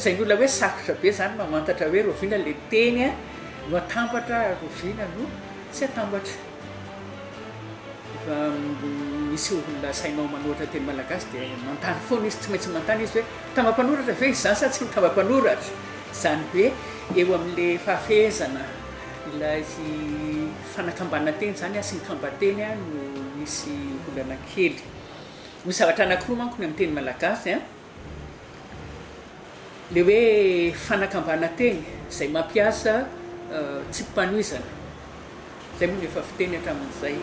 Lazain'ny olona hoe sarotra be izany mamantatra hoe rahoviana ilay teny no atambatra ary rahoviana no tsy atambatra. Rehefa misy olona asainao manoratra teny malagasy dia manontany foana izy, tsy maintsy manontany izy hoe mitamba-panoratra ve izy izany sa tsy mitamba-panoratra? Izany hoe eo amin'ilay fahafehezana ilay fanakambanan-teny izany sy ny kamban-teny no misy olana kely. Misy zavatra anankiroa manko ny amin'ny teny malagasy an. Ilay hoe fanakambanan-teny izay mampiasa tsipim-panohizana. Izay moa no efa fiteny hatramin'izay.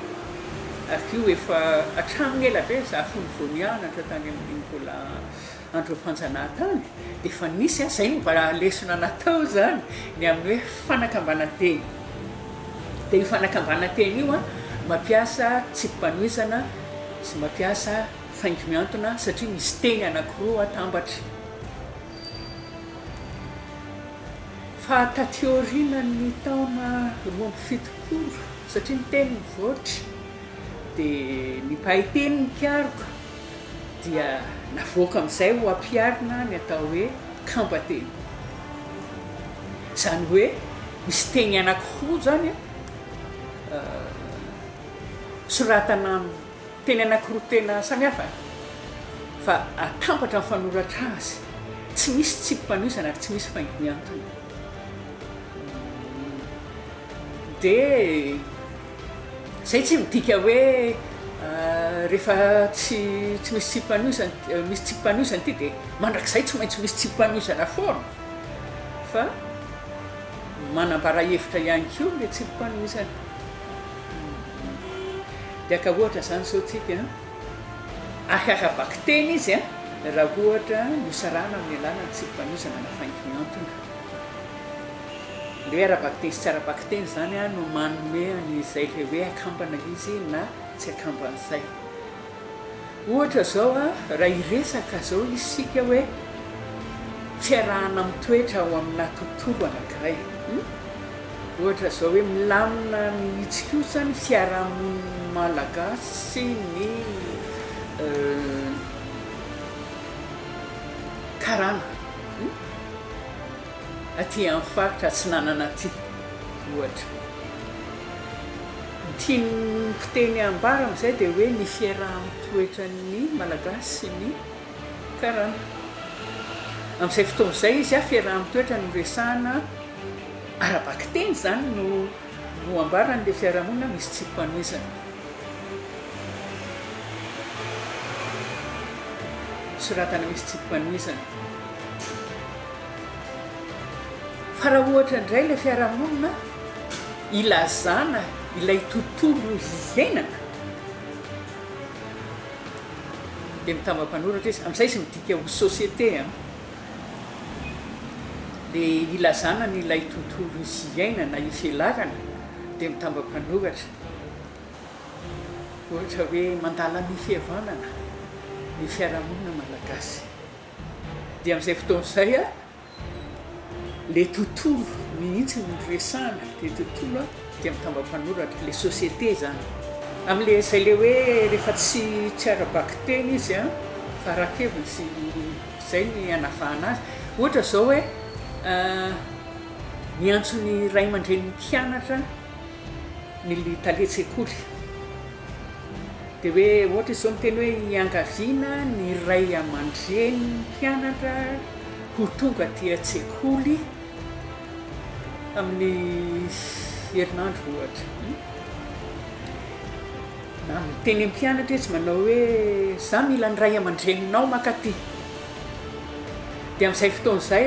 Ary io efa hatramin'ny ela be, izaho fony vao nianatra tany amin'ny mbola andro fanjanahantany dia efa nisy, izay no mba lesona natao izany, ny amin'ny hoe fanakambanan-teny. Dia io fanakambanan-teny io an, mampiasa tsipim-panohizana sy mampiasa faingo mihantona satria misy teny anankiroa atambatra. Fa taty aorianan'ny taona 72, satria ny teny mivoatra, dia ny mpahay teny nikaroka dia navoaka amin'izay ho ampiharina ny atao hoe kamban-teny. Izany hoe misy teny anankiroa izany soratana teny anankiroa tena samy hafa fa atambatra ny fanoratra azy, tsy misy tsipim-panohizana ary tsy misy faingo mihantona. Dia izay tsy midika hoe rehefa tsy tsy misy tsipim-panohizana misy tsipim-panohizana ity dia mandrakizay tsy maintsy misy tsipim-panohizana foana fa manambara hevitra ihany koa ilay tsipim-panohizana. Dia ka ohatra izany izao tsika an, ary ara-bakiteny izy an, raha ohatra nosarahana amin'ny alalan'ny tsipim-panohizana na faingo mihantona. Ilay hoe ara-bakiteny sy tsy ara-bakiteny izany an no manome an'izay ilay hoe akambana izy na tsy akamban'izay. Ohatra izao an, raha hiresaka izao isika hoe fiarahana mitoetra ao amina tontolo anankiray. Ohatra izao hoe milamina mihitsy kosa ny fiarahamonin'ny Malagasy sy ny Karana aty amin'ny faritra atsinanana aty ohatra. Ny tian'ny mpiteny ambara amin'izay dia hoe ny fiaraha-mitoetran'ny Malagasy sy ny Karana. Amin'izay fotoana izay izy, fiaraha-mitoetra no resahana. Ara-bakiteny izany no no ambaran'ilay fiarahamonina misy tsipim-panohizana. Soratana misy tsipim-panohizana. Fa raha ohatra indray ilay fiarahamonina ilazana ilay tontolo iainana dia mitamba-panoratra izy. Amin'izay izy midika ho société an. Le ilazana ny ilay tontolo iainana ivelarana dia mitamba-panoratra. Ohatra hoe mandala ny fihavanana ny fiarahamonina malagasy. Dia amin'izay fotoana izay a, le tontolo mihitsy no resahana, le tontolo dia mitamba-panoratra, le société zany. Amin'le izay le hoe rehefa tsy tsy ara-bakiteny izy a, fa ara-keviny sy. Izay ny hanavahana azy. Ohatra izao hoe miantso ny ray aman-drenin'ny mpianatra ny talen-tsekoly. Dia hoe ohatra izy izao miteny hoe iangaviana ny ray aman-drenin'ny mpianatra ho tonga aty an-tsekoly amin'ny herinandro ohatra. Na miteny amin'ny mpianatra izy manao hoe za mila ny ray aman-dreninao mankaty. Dia amin'izay fotoana izay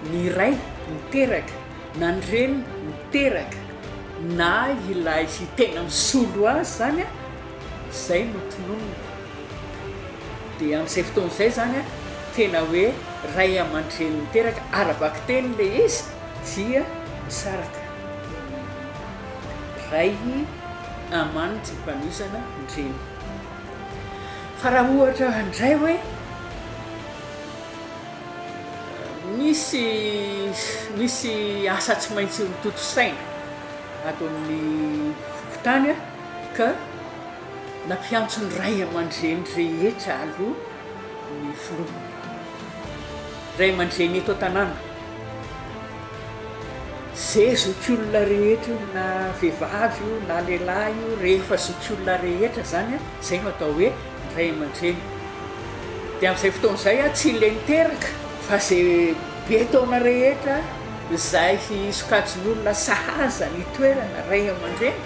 ny ray miteraka na ny reny miteraka na ilay tena misolo azy izany izay no tononina. Dia amin'izay fotoana izay izany tena hoe ray aman-dreny miteraka ara-bakiteny ilay izy dia misaraka. Ray aman mpanosana ndreny. Fa raha ohatra ndray hoe misy misy asa tsy maintsy ho tontosaina ato amin'ny fokontany ka nampiantso ny ray aman-dreny rehetra aloha ny filoha. Ray aman-dreny eto an-tanàna. Ze zokiolona rehetra io na vehivavy io na lehilahy io, rehefa zokiolona rehetra zany an, zay no atao hoe ray aman-dreny. Dia amin'izay fotoana izay an, tsy ilay niteraka fa ze be taona rehetra izay sokajin'olona sahaza ny toerana ray aman-dreny,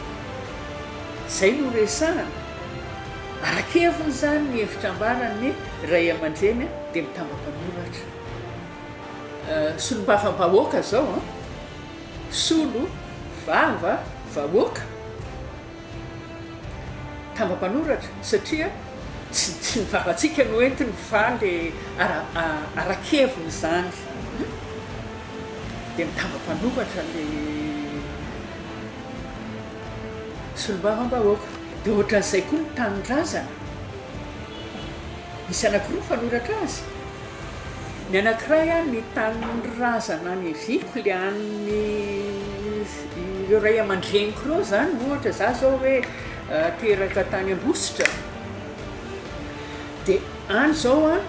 zay no resahana. Ara-keviny izany ny hevitra ambaran'ny ray aman-dreny dia mitamba-mpanoratra. Solombavambahoaka izao an! Solo vava vahoaka. Tamba-mpanoratra satria tsy tsy ny vavantsika no entiny fa le ara ara-keviny izany. Dia mitamba-mpanoratra le. Solombavambahoaka. Dia ohatran'izay koa ny tanindrazana. Misy anankiroa ny fanoratra azy. Ny anankiray ny tanindrazana any Eviko, ilay an'ny ireo ray aman-dreniko ireo izany, ohatra za izao hoe teraka tany Ambositra, dia any izao an,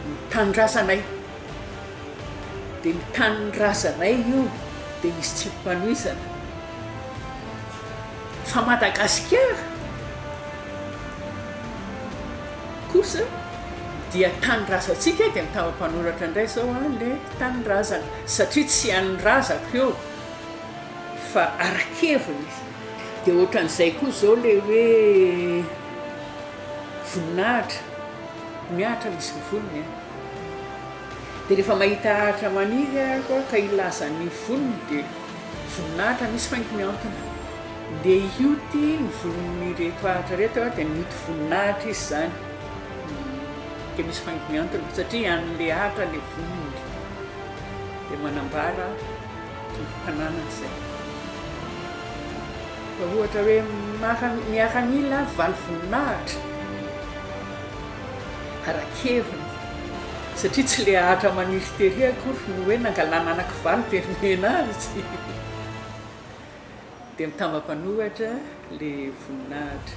ny tanindrazanay. Dia ny tanindrazanay io dia misy tsipim-panohizana. Fa Madagasikara kosa dia tanindrazantsika dia mitamba-panoratra indray izao an ilay tanindrazana satria tsy an'ny razako io fa ara-keviny. Dia ohatran'izay koa izao ilay hoe voninahitra, mihatra misy ny voniny an. Dia rehefa mahita ahitra maniry aho ka hilaza ny voniny dia voninahitra misy faingo mihantona. Ndeha hioty ny vonin'ireto ahitra ireto aho dia mioty voninahitra izy izany. Dia misy faingo mihantona satria an'ilay ahitra ilay voniny. Dia manambara tompom-pananana izay. Fa ohatra hoe miaramila valo voninahitra. Ara-keviny. Satria tsy le ahatra maniry tery akory no hoe nangalana anakivalo dia nomena azy. Dia mitamba-mpanohatra le voninahitra.